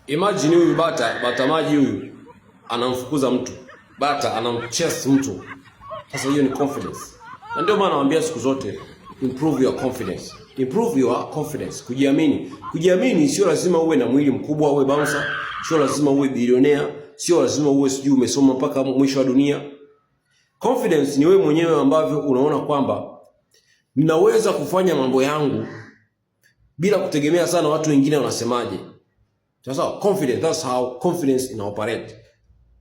Imagine huyu bata, bata maji huyu anamfukuza mtu, bata anamchase mtu. Sasa hiyo ni confidence, na ndio maana nawaambia siku zote, improve your confidence, improve your confidence. Kujiamini, kujiamini sio lazima uwe na mwili mkubwa, uwe bouncer, sio lazima uwe bilionea, sio lazima uwe sijui umesoma mpaka mwisho wa dunia. Confidence ni wewe mwenyewe ambavyo unaona kwamba ninaweza kufanya mambo yangu bila kutegemea sana watu wengine wanasemaje. Sasa confidence, that's how confidence ina operate.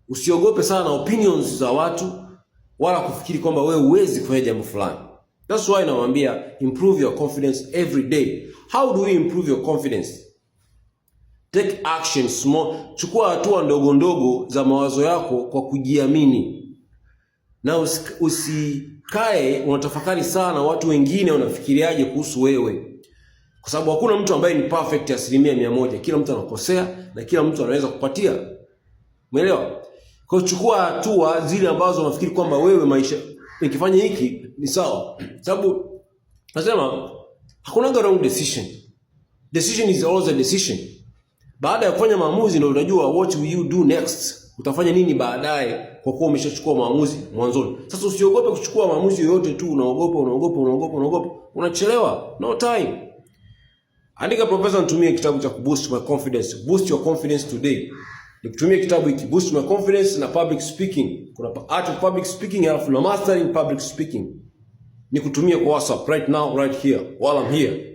Usiogope sana opinions za watu wala kufikiri kwamba wewe huwezi kufanya jambo fulani. That's why nawaambia improve your confidence every day. How do you improve your confidence? Take action small. Chukua hatua ndogo ndogo za mawazo yako kwa kujiamini, na usikae unatafakari sana watu wengine wanafikiriaje kuhusu wewe, kwa sababu hakuna mtu ambaye ni perfect 100%. Kila mtu anakosea na kila mtu anaweza kupatia, umeelewa? Kwa hiyo chukua hatua zile ambazo unafikiri kwamba wewe maisha nikifanya hiki ni sawa, sababu nasema hakuna wrong decision. Decision is always a decision. Baada ya kufanya maamuzi ndio utajua what will you do next, utafanya nini baadaye, kwa kuwa umeshachukua maamuzi mwanzoni. Sasa usiogope kuchukua maamuzi yoyote tu, unaogopa, unaogopa, unaogopa, unaogopa, unachelewa. No time. Andika "Profesa, nitumie kitabu cha kuboost my confidence." Boost your confidence today. Nikutumie kitabu hiki, Boost My Confidence na Public Speaking. Kuna Art of Public Speaking alafu na Mastering Public Speaking. Nikutumie kwa WhatsApp right now, right here while I'm here.